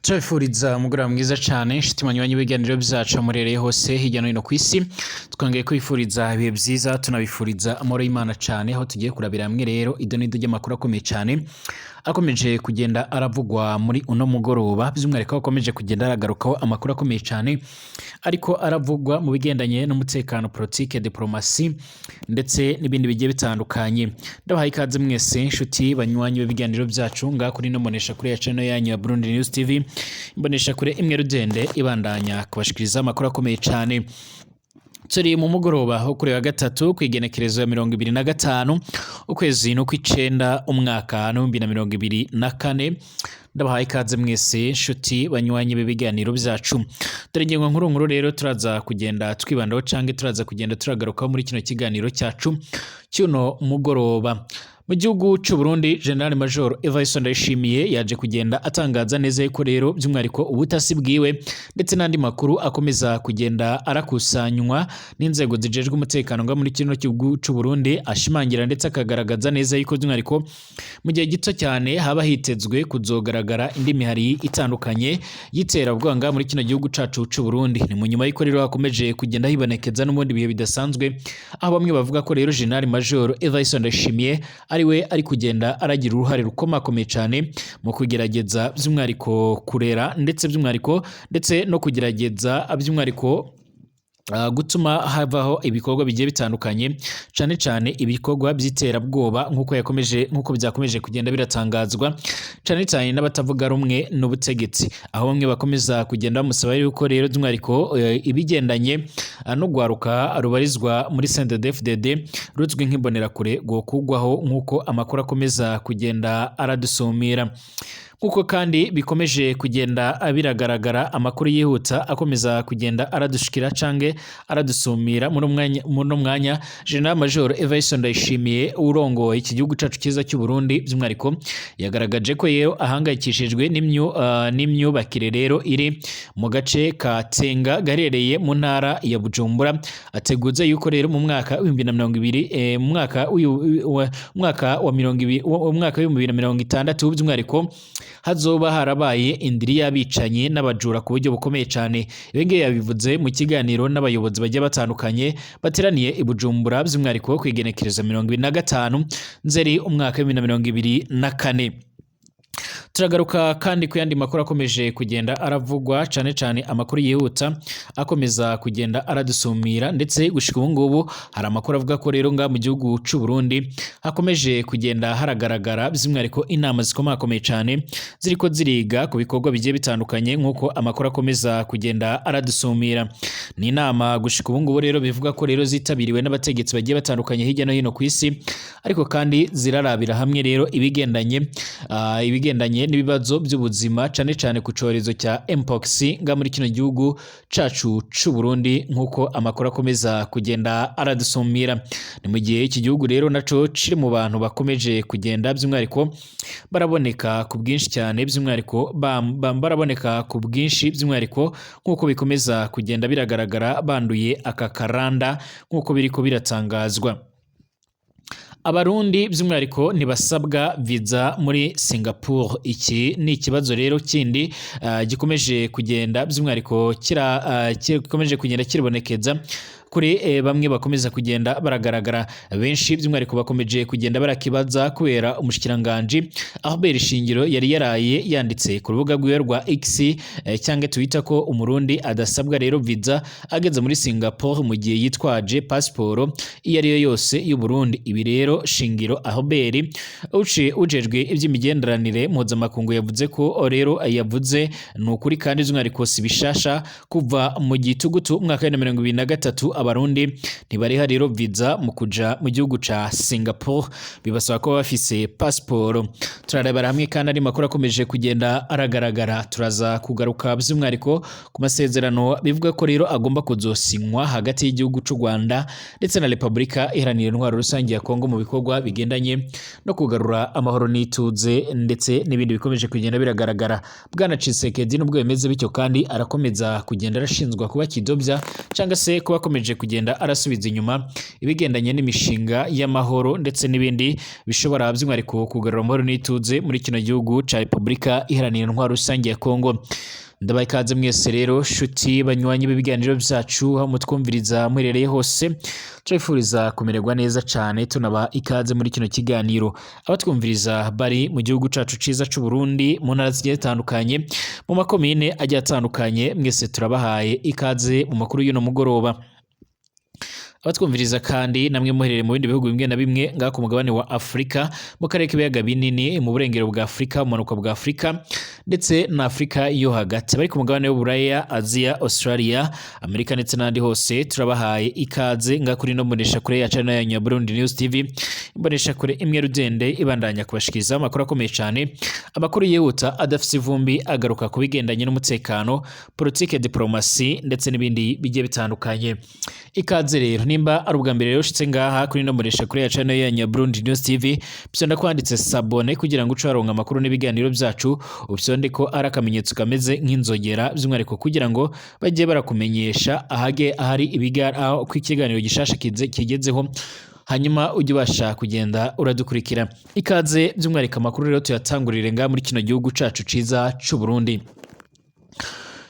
Turabifuriza umugoroba mwiza cane, inshuti banywanyi b'ibiganiro vyacu murereye hose hirya no hino kw'isi. Twongeye kwifuriza ibihe vyiza, tunabifuriza amahoro y'Imana cane, aho tugiye kurabira hamwe rero ido n'ido ry'amakuru akomeye cane akomeje kugenda aravugwa muri uno mugoroba, by'umwihariko akomeje kugenda aragarukaho amakuru akomeye cane ariko aravugwa mu bigendanye n'umutekano, politike, diplomasi ndetse n'ibindi bigiye bitandukanye. Ndabahaye ikaze mwese, inshuti banywanyi b'ibiganiro vyacu, ngaha kuri ino mbonesha kure ya channel yanyu ya Burundi News TV, imbonesha kure imwe rudende ibandanya kubashikiriza amakuru akomeye cane. Turi mu mugoroba wo kuri wa gatatu, kw'igenekerezo ya 25 ukwezi n'ukw'icenda, umwaka 2024. Ndabahaye ikaze mwese, nshuti banywanyi b'ibiganiro vyacu. Dore ingingo nkuru nkuru rero turaza kugenda twibandaho canke turaza kugenda turagarukaho muri kino kiganiro cyacu cy'uno mugoroba. Mu gihugu c'u Burundi, General Major Evariste Ndayishimiye yaje kugenda atangaza neza yuko rero by'umwihariko ubutasi bwiwe ndetse n'andi makuru akomeza kugenda arakusanywa n'inzego zijejwe umutekano nga muri kino gihugu c'u Burundi, ashimangira ndetse akagaragaza neza yuko by'umwihariko mu gihe gito cyane haba hitezwe kuzogaragara indi mihari itandukanye y'iterabwoba nga muri kino gihugu cacu c'u Burundi. Ni mu nyuma y'uko rero hakomeje kugenda hibonekeza n'ubundi bihe bidasanzwe, aho bamwe bavuga ko rero General Major Evariste Ndayishimiye ari we ari kugenda aragira uruhare rukomakomeye cyane mu kugerageza by'umwihariko kurera ndetse by'umwihariko ndetse no kugerageza by'umwihariko gutuma havaho ibikorwa bigiye bitandukanye, cane cane ibikorwa by'iterabwoba, nk'uko yakomeje nk'uko byakomeje kugenda biratangazwa cane cane n'abatavuga rumwe n'ubutegetsi, aho bamwe bakomeza kugenda bamusaba yuko rero by'umwihariko ibigendanye no gwaruka rubarizwa muri CNDD-FDD ruzwi nk'imbonerakure rwokugwaho, nk'uko amakuru akomeza kugenda aradusumira. Nk'uko kandi bikomeje kugenda biragaragara, amakuru yihuta akomeza kugenda aradushikira canke aradusumira muri uno mwanya, General Major Evariste Ndayishimiye urongoye iki gihugu cacu cyiza cy'u Burundi, by'umwihariko yagaragaje ko rero ahangayikishijwe n'imyubakire rero iri mu gace ka Tenga gaherereye mu ntara ya Bujumbura. Ateguza yuko rero mu mwaka w'2020, mu mwaka mwaka wa 20, umwaka w'2060, by'umwihariko hazoba harabaye indiri y'abicanyi n'abajura ku buryo bukomeye cyane. Ibi ngibi yabivuze mu kiganiro n'abayobozi bagiye batandukanye bateraniye i Bujumbura, by'umwihariko kw'igenekerezo 25 Nzeri umwaka w'2024. Turagaruka kandi ku yandi makuru akomeje kugenda aravugwa, cane cane amakuru yihuta akomeza kugenda aradusumira, ndetse gushika ubu ngubu hari amakuru avuga ko rero nga mu gihugu c'u Burundi hakomeje kugenda haragaragara by'umwihariko inama zikomakomeye cane ziriko ziriga ku bikorwa bigiye bitandukanye, nk'uko amakuru akomeza kugenda aradusumira. Ni inama gushika ubu ngubu rero bivuga ko rero zitabiriwe n'abategetsi bagiye batandukanye hirya no hino ku isi, ariko kandi zirarabira hamwe rero ibigendanye n'ibibazo by'ubuzima, cane cane ku corezo cya Mpox nga muri kino gihugu cacu c'u Burundi, nk'uko amakuru akomeza kugenda aradusumira. Ni mu gihe iki gihugu rero naco kiri mu bantu bakomeje kugenda by'umwihariko baraboneka ku bwinshi cyane, by'umwihariko baraboneka ku bwinshi, by'umwihariko nk'uko bikomeza kugenda biragaragara, banduye aka karanda nk'uko biriko biratangazwa. Abarundi by'umwihariko ntibasabwa viza muri Singapore. Iki ni ikibazo rero kindi gikomeje kugenda by'umwihariko gikomeje kugenda kiribonekeza kuri bamwe bakomeza kugenda baragaragara benshi, by'umwihariko bakomeje kugenda barakibaza kubera umushikiranganji Albert Shingiro yari yaraye yanditse ku rubuga rwiwe rwa X cyangwa Twitter ko Umurundi adasabwa rero viza ageze muri Singapore mu gihe yitwaje pasiporo iyo ari yo yose y'u Burundi. Ibi rero Shingiro Albert ujejwe iby'imigenderanire mpuzamakungu yavuze ko rero yavuze ni ukuri, kandi by'umwihariko si bishasha. Kuva mu gitugutu umwaka wa 2023 Abarundi ntibariha rero viza mu kuja mu gihugu ca Singapore, bibasaba kuba bafise pasiporo. Turarebera hamwe kandi ari makuru akomeje kugenda aragaragara. Turaza kugaruka by'umwihariko ku masezerano bivuga ko rero agomba kuzosinywa hagati y'igihugu c'u Rwanda ndetse na Repubulika Iharanira Intwaro Rusange ya Kongo mu bikorwa bigendanye no kugarura amahoro n'ituze, ndetse n'ibindi bikomeje kugenda biragaragara. Bwana Tshisekedi, nubwo bimeze bityo, kandi arakomeza kugenda arashinzwa kuba kidobya cyangwa se kuba akomeje akomeje kugenda arasubiza inyuma ibigendanye n'imishinga y'amahoro ndetse n'ibindi bishobora by'umwihariko kugarura amahoro n'ituze muri kino gihugu ca Repubulika Iharanira Intwaro Rusange ya Kongo. Ndabaha ikaze mwese rero shuti banywanyi b'ibiganiro byacu, aho mutwumviriza muherereye hose, turabifuriza kumererwa neza cyane, tunabaha ikaze muri kino kiganiro. Abatwumviriza bari mu gihugu cacu ciza c'u Burundi, mu ntara zigiye zitandukanye, mu makomine agiye atandukanye, mwese turabahaye ikaze mu makuru y'uno mugoroba. Abatwumviriza kandi namwe muherereye mu bindi bihugu bimwe na bimwe ngaha ku mugabane wa Afurika, mu karere k'ibiyaga binini, mu burengero bwa Afurika, mu bumanuko bwa Afurika ndetse na Afurika yo hagati, bari ku mugabane w'Uburaya, Aziya, Australia, Amerika ndetse n'ahandi hose, turabahaye ikaze ngaha kuri ino mboneshakure ya channel yanyu ya Burundi News TV, imboneshakure imwe rudende ibandanya kubashikiriza amakuru akomeye cyane, amakuru yihuta adafise ivumbi, agaruka ku bigendanye n'umutekano, politike, diplomasi ndetse n'ibindi bigiye bitandukanye. Ikaze rero, nimba ari ubwa mbere rero ushitse ngaha kuri ino mboneshakure ya channel yanyu ya Burundi News TV, fyonda kwanditse s'abonner kugira ngo uce waronka amakuru n'ibiganiro byacu, ufyonde ko ari akamenyetso kameze nk'inzogera, by'umwihariko kugira ngo bajye barakumenyesha ahage ahari aho ko ikiganiro gishasha kigezeho, hanyuma ujye ubasha kugenda uradukurikira. Ikaze by'umwihariko, amakuru rero tuyatangurire ngaha muri kino gihugu cacu ciza c'u Burundi.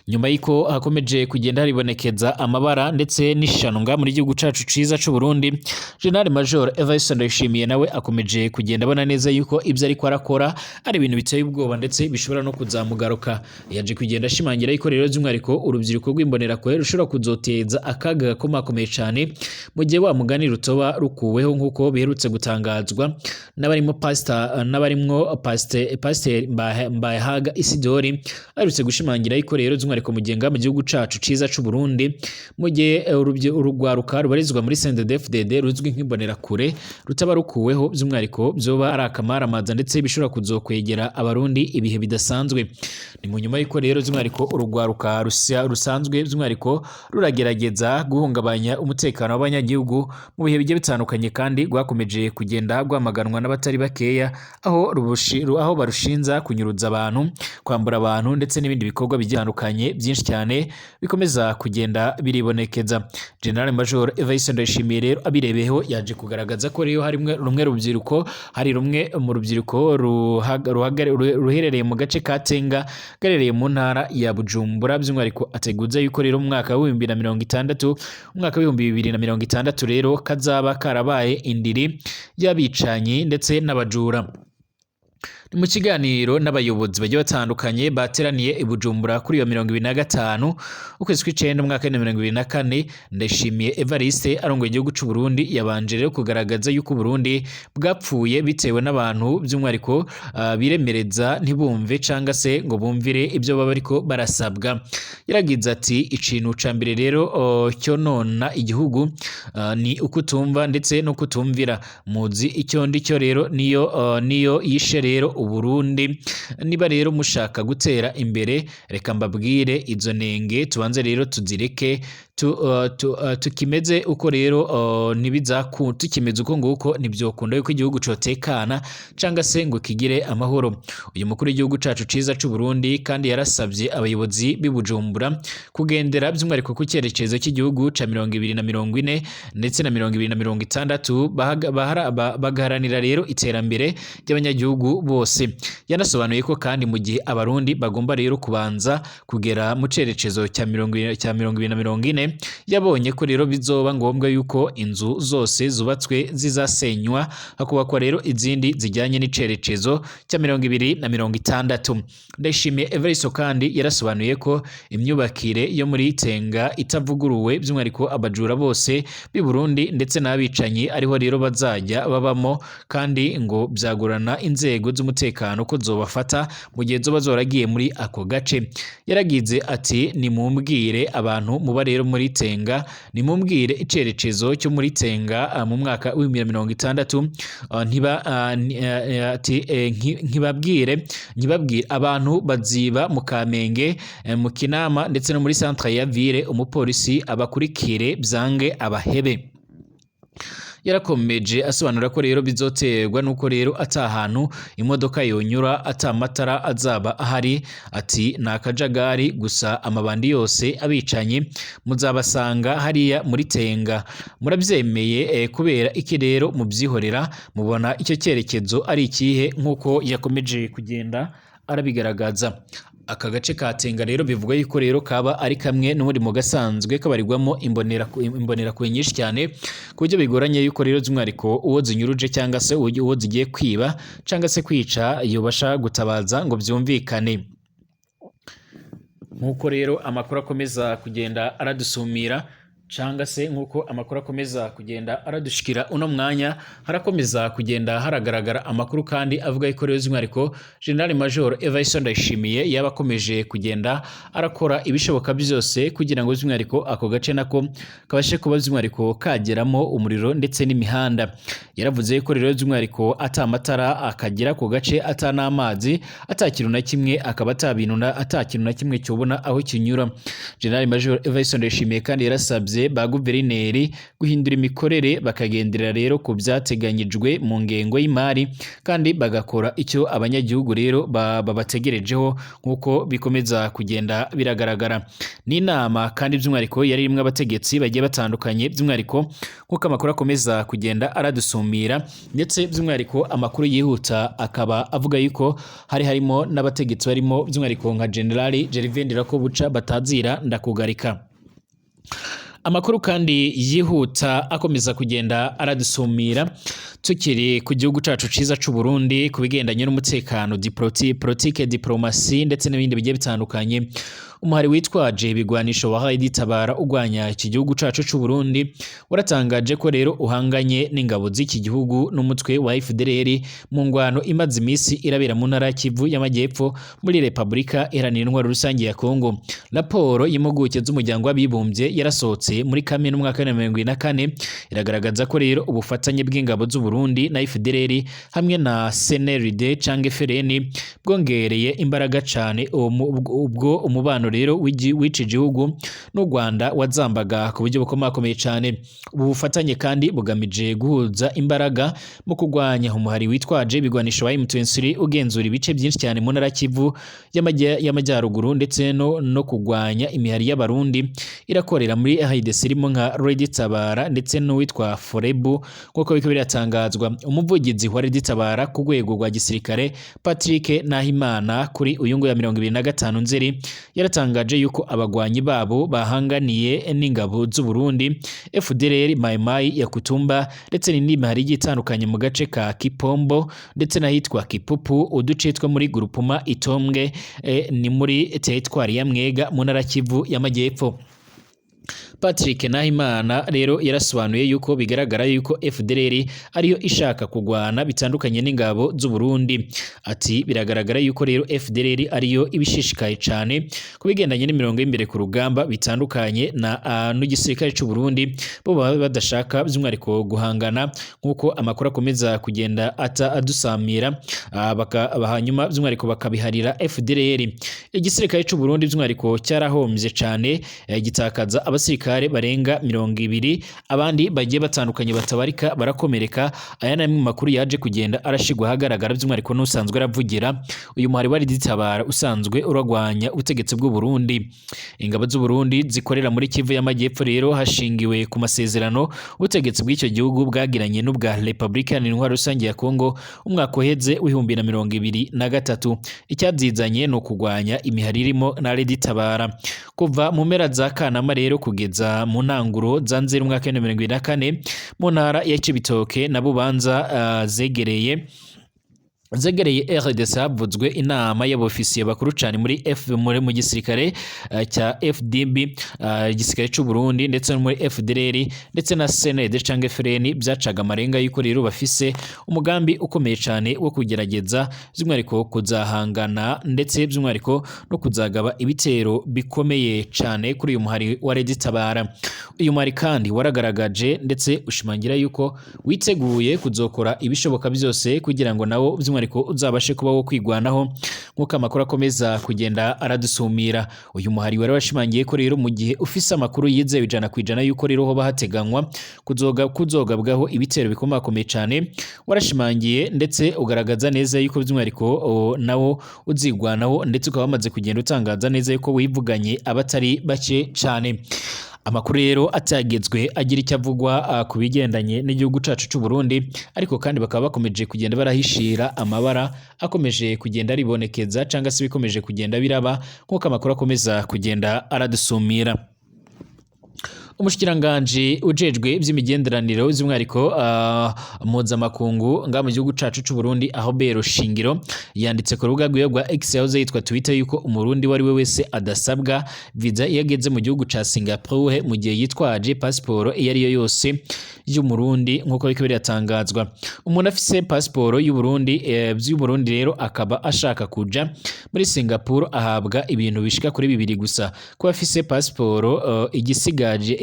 Nyuma y'uko hakomeje kugenda haribonekeza amabara ndetse n'ishano ngaha muri gihugu cacu ciza c'u Burundi, General Major Evariste Ndayishimiye nawe akomeje kugenda abona neza yuko ibyo ariko arakora ari ibintu biteye ubwoba ndetse bishobora no kuzamugaruka. Yaje kugenda ashimangira yuko rero by'umwihariko urubyiruko rw'imbonerakure rushobora kuzoteza akaga gakomakomeye cyane mu gihe wa mugani rutoba rukuweho, nk'uko biherutse gutangazwa n'abarimo pastor n'abarimwo Pasteur Mbayahaga Isidori, aherutse gushimangira yuko rero by'umwihariko mu gihe ngaha mu gihugu cacu ciza c'u Burundi, mu gihe urugwaruka rubarizwa muri CNDD-FDD ruzwi nk'imbonerakure rutaba rukuweho, by'umwihariko byoba ari akamaramaza ndetse bishobora kuzokwegera abarundi ibihe bidasanzwe. Ni mu nyuma y'uko rero by'umwihariko urugwaruka rusanzwe by'umwihariko ruragerageza guhungabanya umutekano w'abanyagihugu mu bihe bigiye bitandukanye, kandi rwakomeje kugenda rwamaganwa n'abatari bakeya, aho barushinza kunyuruza abantu, kwambura abantu ndetse n'ibindi bikorwa bigiye bitandukanye byinshi cyane bikomeza kugenda biribonekeza. General Major Evariste Ndayishimiye rero abirebeho yaje kugaragaza ko rero hari rumwe rubyiruko, hari rumwe mu rubyiruko ruherereye mu gace ka Tenga gaherereye mu ntara ya Bujumbura, by'umwihariko ateguza yuko rero mu mwaka w'2060, umwaka w'2060 rero kazaba karabaye indiri y'abicanyi ndetse n'abajura. Ni mu kiganiro n'abayobozi bagiye batandukanye bateraniye i Bujumbura kuri iyo 25 ukwezi kw'icenda umwaka wa 2024, Ndayishimiye Evariste arongoye igihugu c'u Burundi yabanje rero kugaragaza yuko Burundi bwapfuye bitewe n'abantu by'umwihariko biremereza ntibumve canga se ngo bumvire ibyo baba bariko barasabwa. Yaragize ati: "Ikintu ca mbere rero cyonona igihugu ni ukutumva ndetse no kutumvira. Muzi icyo ndicyo rero, niyo yishe rero Uburundi. Niba rero mushaka gutera imbere, reka mbabwire, izo nenge tubanze rero tuzireke, tukimeze uko rero ntibizaku tukimeze uko nguko ntibyokunda yuko igihugu cotekana canga se ngo kigire amahoro." Uyu mukuru w'igihugu cacu ciza c'u Burundi kandi yarasabye abayobozi b'i Bujumbura kugendera by'umwihariko ku cyerekezo cy'igihugu ca 2040 ndetse na 2060, bagaharanira rero iterambere ry'abanyagihugu bose. Yanasobanuye ko kandi mu gihe abarundi bagomba rero kubanza kugera mu cerekezo cya 2040, yabonye ko rero bizoba ngombwa yuko inzu zose zubatswe zizasenywa, hakubakwa rero izindi zijyanye n'icerekezo cya 2060. Ndayishimiye Evariste kandi yarasobanuye ko imyubakire yo muri Tenga itavuguruwe, by'umwihariko abajura bose b'i Burundi ndetse n'abicanyi ariho rero bazajya babamo, kandi ngo byagorana inzego z'umutekano ko zobafata mu gihe zoba zoragiye muri ako gace. Yaragize ati: "Nimumbwire abantu muba rero muri Tenga, nimumbwire icerekezo cyo muri Tenga mu mwaka w'2060, ntiba ati nkibabwire abantu baziba mu Kamenge, mu Kinama ndetse no muri centre ya ville, umupolisi abakurikire byange abahebe." Yarakomeje asobanura ko rero bizoterwa nuko rero ata hantu imodoka yonyura ata matara azaba ahari. Ati ni akajagari gusa, amabandi yose abicanyi muzabasanga hariya muri Tenga. Murabyemeye kubera iki rero mubyihorera? Mubona icyo cyerekezo ari ikihe? Nk'uko yakomeje kugenda arabigaragaza, aka gace ka Tenga rero bivugwa yuko rero kaba ari kamwe n'ubundi mu gasanzwe kabarirwamo imbonerakure nyinshi cyane, ku buryo bigoranye yuko rero by'umwihariko uwo zinyuruje cyangwa se uwo zigiye kwiba cyangwa se kwica yobasha gutabaza ngo byumvikane. Nk'uko rero amakuru akomeza kugenda aradusumira cyangwa se nk'uko amakuru akomeza kugenda aradushikira uno mwanya, harakomeza kugenda haragaragara amakuru kandi avuga yuko rero by'umwihariko General Major Evariste Ndayishimiye yaba akomeje kugenda arakora ibishoboka byose kugira ngo by'umwihariko ako gace nako kabashe kuba by'umwihariko kageramo umuriro ndetse n'imihanda. Yaravuze yuko rero by'umwihariko ata matara akagera ku gace, ata n'amazi, ata kintu na kimwe, akaba ata kintu na kimwe cyobona aho kinyura. General Major Evariste Ndayishimiye kandi yarasabye ba guverineri guhindura imikorere, bakagendera rero ku byateganyijwe mu ngengo y'imari, kandi bagakora icyo abanyagihugu rero babategerejeho, nk'uko bikomeza kugenda biragaragara. N'inama kandi by'umwihariko yari irimo abategetsi bagiye batandukanye, by'umwihariko nk'uko amakuru akomeza kugenda aradusumira, ndetse by'umwihariko amakuru yihuta akaba avuga yuko hari harimo n'abategetsi barimo by'umwihariko nka General Gervais Ndirakobuca batazira Ndakugarika. Amakuru kandi yihuta akomeza kugenda aradusumira tukiri ku gihugu cacu ciza c'u Burundi, ku bigendanye n'umutekano, politike, diplomasi ndetse n'ibindi bigiye bitandukanye. Umuhari witwaje ibigwanisho wa Tabara ugwanya iki gihugu cacu c'u Burundi waratangaje ko rero uhanganye n'ingabo z'iki gihugu n'umutwe wa FDLR mu ngwano imaze imisi irabera mu ntara ya Kivu y'Amajyepfo muri Repubulika Iharanira Intwaro Rusange ya Kongo. Raporo y'impuguke z'umuryango w'abibumbye yarasohotse muri Kamena umwaka wa 2024, iragaragaza ko rero ubufatanye bw'ingabo z'u Burundi na FDLR hamwe na CNRD canke FRN bwongereye imbaraga cane ubwo umubano rero w'iki gihugu n'u Rwanda wazambaga ku buryo bukomakomeye cane. Ubu bufatanye kandi bugamije guhuza imbaraga mu kurwanya umuhari witwaje ibigwanisho wa M23 ugenzura ibice byinshi cyane mu ntara Kivu y'Amajyaruguru, ndetse no kurwanya imihari y'Abarundi irakorera muri AIDC irimo nka Red Tabara ndetse n'uwitwa Forebu, nk'uko biriko biratangazwa. Umuvugizi wa Red Tabara ku rwego rwa gisirikare, Patrick Nahimana, kuri uyu nguyu ya 25 Nzeri yaratangaje yuko abagwanyi babo bahanganiye n'ingabo z'u Burundi, FDLR, Mai Mai ya Kutumba ndetse n'indi mihari igiye itandukanye mu gace ka Kipombo ndetse n'ahitwa Kipupu, uduce two muri Grupuma Itombwe, ni muri teritwari ya Mwega mu ntara Kivu y'Amajyepfo. Patrick Nahimana rero yarasobanuye yuko bigaragara yuko FDLR ariyo ishaka kugwana bitandukanye n'ingabo z'u Burundi. Ati biragaragara yuko rero FDLR ariyo ibishishikaye cyane ku bigendanye n'imirongo y'imbere ku rugamba, bitandukanye na n'igisirikare cy'u Burundi, bo baba badashaka by'umwihariko guhangana, nk'uko amakuru akomeza kugenda ata adusamira, hanyuma by'umwihariko bakabiharira FDLR. Igisirikare cy'u Burundi by'umwihariko cyarahombye cyane, gitakaza abasirikare barenga 20, abandi bagiye batandukanye batabarika barakomereka. Aya ni amwe mu makuru yaje kugenda arashigwa ahagaragara by'umwihariko n'usanzwe aravugira uyu muhari wa Tabara usanzwe uragwanya ubutegetsi bw'u Burundi. Ingabo z'u Burundi zikorera muri Kivu y'Amajyepfo rero, hashingiwe ku masezerano ubutegetsi bw'icyo gihugu bwagiranye n'ubwa Repubulika Iharanira Intwaro Rusange ya Kongo umwaka uheze w'2023, icyazizanye ni ukugwanya imihari irimo na Red Tabara. Kuva mu mpera za Kanama rero kugeza mu ntanguro za Nzeri umwaka wa 2024, mu ntara ya Cibitoke na Bubanza zegereye RDC havuzwe inama y'abofisiye bakuru cyane muri F muri mu gisirikare cya FDB, igisirikare cy'u Burundi, ndetse no muri FDLR ndetse na CND cyangwa FRN, byacaga amarenga yuko rero bafise umugambi ukomeye cyane wo kugerageza by'umwihariko kuzahangana ndetse by'umwihariko no kuzagaba ibitero bikomeye cyane kuri uyu muhari wa Red Tabara. Uyu muhari kandi waragaragaje ndetse ushimangira yuko witeguye kuzokora ibishoboka byose kugira ngo nawo by'umwihariko by'umwihariko uzabashe kuba wo kwigwanaho, nk'uko amakuru akomeza kugenda aradusumira. Uyu muhari wari washimangiye ko rero mu gihe ufise amakuru yizewe 100% yuko rero hoba hateganywa kuzogabwaho ibitero bikomakomeye cane, warashimangiye ndetse ugaragaza neza yuko by'umwihariko nawo uzigwanaho, ndetse ukaba wamaze kugenda utangaza neza yuko wivuganye abatari bake cane. Amakuru rero atagezwe agira icyo avugwa ku bigendanye n'igihugu cacu c'u Burundi, ariko kandi bakaba bakomeje kugenda barahishira amabara akomeje kugenda aribonekeza cyangwa se bikomeje kugenda biraba, nk'uko amakuru akomeza kugenda aradusumira. Umushikiranganji ujejwe ivy'imigenderanire by'umwihariko mpuzamakungu nga mu gihugu cacu c'u Burundi, aho Bero Shingiro, yanditse ku rubuga rwiwe rwa X yahoze yitwa Twitter yuko Umurundi wari we wese adasabwa visa iyo ageze mu gihugu ca Singapore mu gihe yitwaje pasiporo iyo ari yo yose y'Umurundi, nk'uko biriko biratangazwa. Umuntu afise pasiporo y'Uburundi vy'Uburundi rero akaba ashaka kuja muri Singapore ahabwa ibintu bishika kuri bibiri gusa: kuba afise pasiporo,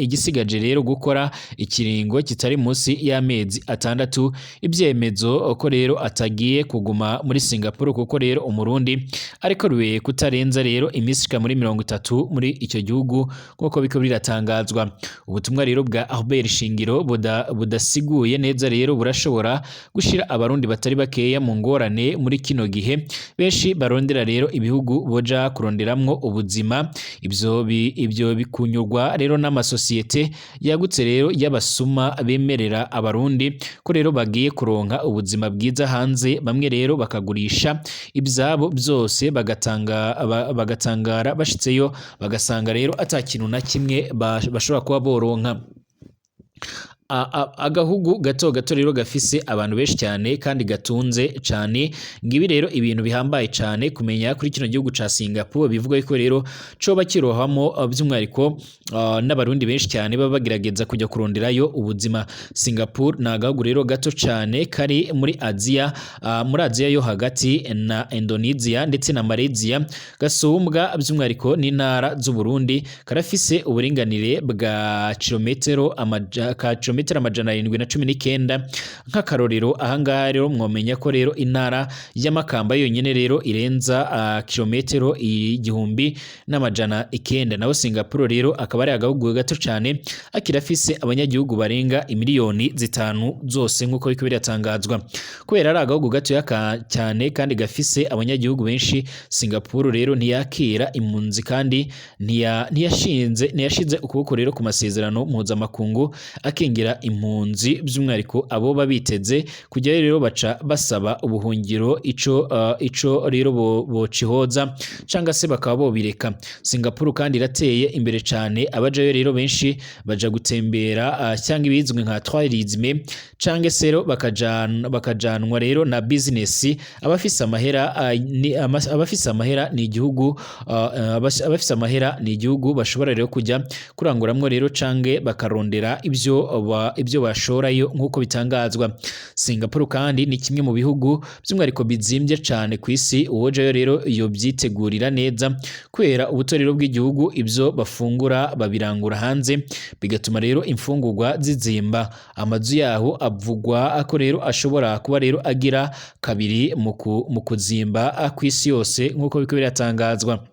igisigaje rero gukora ikiringo kitari munsi y'amezi 6, ibyemezo ko rero atagiye kuguma muri Singapore, kuko rero Umurundi ariko ruye kutarenza rero iminsi ishika muri 30 muri icyo gihugu, nk'uko biko biratangazwa. Ubutumwa rero bwa Albert Shingiro budasiguye neza rero burashobora gushira Abarundi batari bakeya mu ngorane muri kino gihe benshi barondera rero ibihugu boja kuronderamwo ubuzima. Ivyo bikunyurwa rero n'amasosiyete yagutse rero y'abasuma bemerera Abarundi ko rero bagiye kuronka ubuzima bwiza hanze. Bamwe rero bakagurisha ibyabo byose, bagatangara bashitseyo bagasanga rero ata kintu na kimwe bashobora kuba boronka. Agahugu gato gato rero gafise abantu benshi cyane kandi gatunze cyane. Ngibi rero ibintu bihambaye cyane kumenya kuri kino gihugu ca Singapore, bivuga yuko rero coba kirohamo by'umwihariko n'Abarundi benshi cyane baba bagerageza kujya kuronderayo ubuzima. Singapore ni agahugu rero gato cyane kari muri Aziya, muri Aziya yo hagati na Indonesia ndetse na Malaysia, gasumbwa by'umwihariko n'intara z'u Burundi. Karafise uburinganire bwa kilometero ka kilometero 719. Nk'akarorero, ahangaha rero mwomenya ko rero intara y'Amakamba yonyine rero irenza kilometero 1900. Naho Singapore rero akaba ari agahugu gato cyane akirafise abanyagihugu barenga imiliyoni 5 zose, nk'uko biriko biratangazwa. Kubera ari agahugu gatoya cyane kandi gafise abanyagihugu benshi, Singapore rero ntiyakira impunzi kandi ntiyashinze ukuboko rero ku masezerano mpuzamakungu akingira impunzi, by'umwihariko abo babiteze kujyayo rero baca basaba ubuhungiro ico rero bocihoza cyangwa se bakaba bobireka. Singapore kandi irateye imbere cyane. Abajayo rero benshi baja gutembera cyangwa ibizwi nka tourisme, cyangwa se rero bakajanwa rero na business. Abafise amahera ni igihugu abafise amahera ni igihugu bashobora rero kujya kuranguramwo rero cange bakarondera ibyo bashorayo, nk'uko bitangazwa. Singapore kandi ni kimwe mu bihugu by'umwihariko bizimbye cyane ku isi. Uwojayo rero yobyitegurira neza kubera ubutorero bw'igihugu, ibyo bafungura babirangura hanze, bigatuma rero imfungurwa zizimba. Amazu yaho avugwa ko rero ashobora kuba rero agira kabiri mu kuzimba ku isi yose, nk'uko biriko biratangazwa.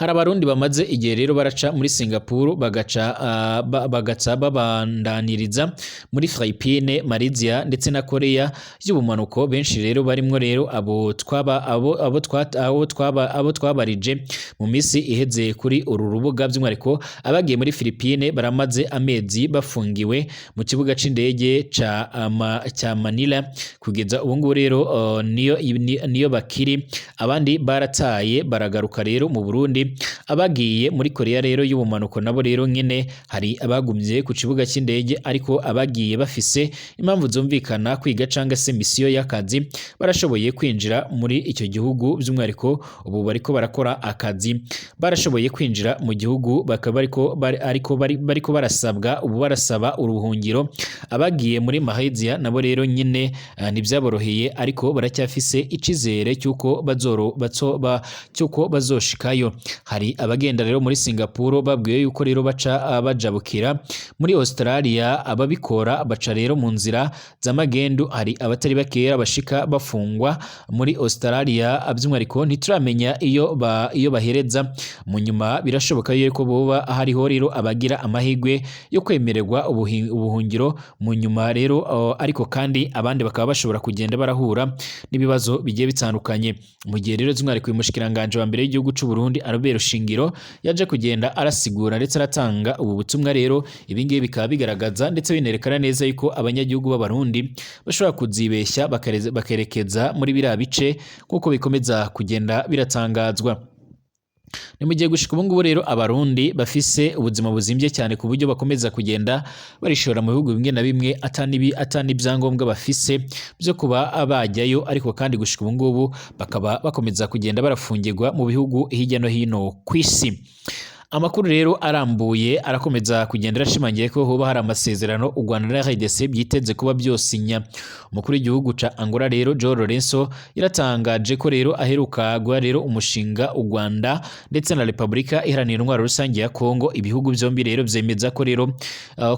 Hari Abarundi bamaze igihe rero baraca muri Singapore, bagaca babandaniriza muri Philippines, Malaysia ndetse na Korea y'ubumanuko. Benshi rero barimwo rero abo twaba abo abo twa abo twaba abo twabarije mu misi iheze kuri uru rubuga. By'umwihariko abagiye muri Philippines baramaze amezi bafungiwe mu kibuga c'indege ca Manila. Kugeza ubu ngubu rero niyo bakiri. Abandi barataye baragaruka rero mu Burundi. Abagiye muri Korea rero y'ubumanuko nabo rero nyene hari abagumye ku kibuga cy'indege, ariko abagiye bafise impamvu zumvikana, kwiga canga se misiyo y'akazi, barashoboye kwinjira muri icyo gihugu. By'umwihariko ubu bariko barakora akazi, barashoboye kwinjira mu gihugu, bakaba bariko bari, ariko bari, bariko barasabwa ubu barasaba uruhungiro. Abagiye muri Malaysia nabo rero nyine ntibyaboroheye, ariko baracyafise icizere cy'uko bazoro batso ba cy'uko bazoshikayo. Hari abagenda rero muri Singapore babwiwe yuko rero baca bajabukira muri Australia, ababikora baca rero mu nzira z'amagendu. Hari abatari bakeya bashika bafungwa muri Australia, by'umwihariko ntituramenya iyo bahereza mu nyuma. Birashoboka yuko boba hariho rero abagira amahirwe yo kwemererwa ubuhungiro mu nyuma rero, ariko kandi abandi bakaba bashobora kugenda barahura n'ibibazo bigiye bitandukanye. Mu gihe rero by'umwihariko uyu mushikiranganje wa mbere w'igihugu c'u Burundi Albert Shingiro yaje kugenda arasigura ndetse aratanga ubu butumwa rero, ibi ngibi bikaba bigaragaza ndetse binerekana neza yuko abanyagihugu b'Abarundi bashobora kuzibeshya bakerekeza muri biriya bice nk'uko bikomeza kugenda biratangazwa. Ni mu gihe gushika ubu ngubu rero Abarundi bafise ubuzima buzimbye cyane, ku buryo bakomeza kugenda barishora mu bihugu bimwe na bimwe atani ibyangombwa bafise byo kuba bajyayo, ariko kandi gushika ubu ngubu bakaba bakomeza kugenda barafungirwa mu bihugu hirya no hino ku isi. Amakuru rero arambuye arakomeza kugenda arashimangiye ko hoba hari amasezerano u Rwanda na RDC byiteze kuba byosinya. Umukuru w'igihugu ca Angola rero João Lourenço yaratangaje ko rero aheruka guha rero umushinga u Rwanda ndetse na Repubulika Iharanira Intwaro Rusange ya Kongo. Ibihugu byombi rero byemeza ko rero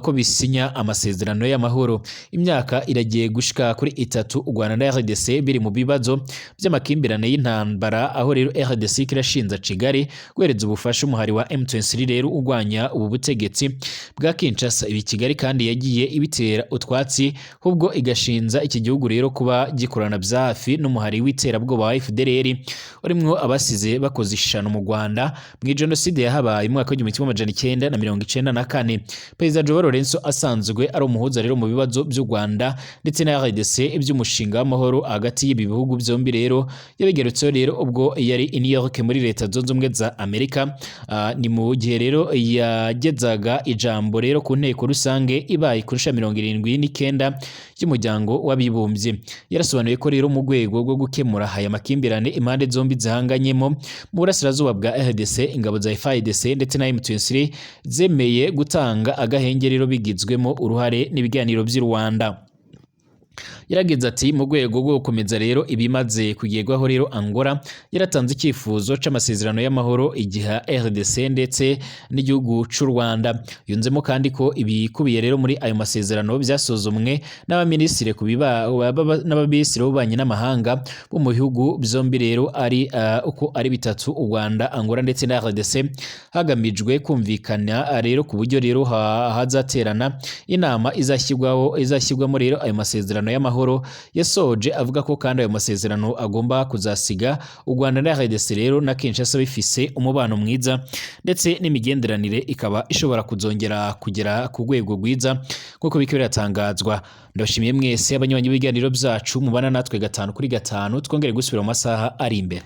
ko bisinya amasezerano y'amahoro. Imyaka iragiye gushika kuri 3 u Rwanda na RDC biri mu bibazo by'amakimbirane y'intambara, aho rero RDC kirashinza Kigali guhereza ubufasha umuhari wa M23 rero urwanya ubu butegetsi bwa Kinshasa. Ibi Kigali kandi yagiye ibitera utwatsi, ahubwo igashinza iki gihugu rero kuba gikorana bya hafi n'umuhari w'iterabwoba wa FDLR urimwo abasize bakoze ishano mu Rwanda mu jenoside yahabaye mu mwaka w'1994. Perezida João Lourenço asanzwe ari umuhuza rero mu bibazo by'u Rwanda ndetse na RDC, iby'umushinga w'amahoro hagati y'ibi bihugu byombi rero yabigarutseho rero ubwo yari i New York muri Leta Zunze Ubumwe za Amerika. Ni mu gihe rero yagezaga ijambo rero ku nteko rusange ibaye kurusha 79 y'umuryango w'abibumbye. Yarasobanuye ko rero mu rwego rwo gukemura aya makimbirane impande zombi zihanganyemo mu burasirazuba bwa RDC, ingabo za FARDC ndetse na M23 zemeye gutanga agahenge rero bigizwemo uruhare n'ibiganiro by'i Rwanda. Yaragize ati mu rwego rwo gukomeza rero ibimaze kugerwaho rero, Angola yaratanze icyifuzo c'amasezerano y'amahoro igihe RDC ndetse n'igihugu c'u Rwanda. Yunzemo kandi ko ibikubiye rero muri ayo masezerano byasuzumwe n'abaminisitiri n'abaminisitiri b'ububanyi n'amahanga bo mu bihugu byombi rero ari uko ari bitatu, u Rwanda, Angola ndetse na RDC, hagamijwe kumvikana rero ku buryo rero hazaterana inama izashyirwamo rero ayo masezerano y'amahoro. Yasoje avuga ko kandi ayo masezerano agomba kuzasiga u Rwanda na RDC rero na Kinshasa bifise umubano mwiza ndetse n'imigenderanire ikaba ishobora kuzongera kugera ku rwego rwiza nk'uko bikaba biratangazwa. Ndabashimiye mwese abanywanyi b'ibiganiro byacu mubana natwe 5 kuri 5, twongere gusubira mu masaha ari imbere.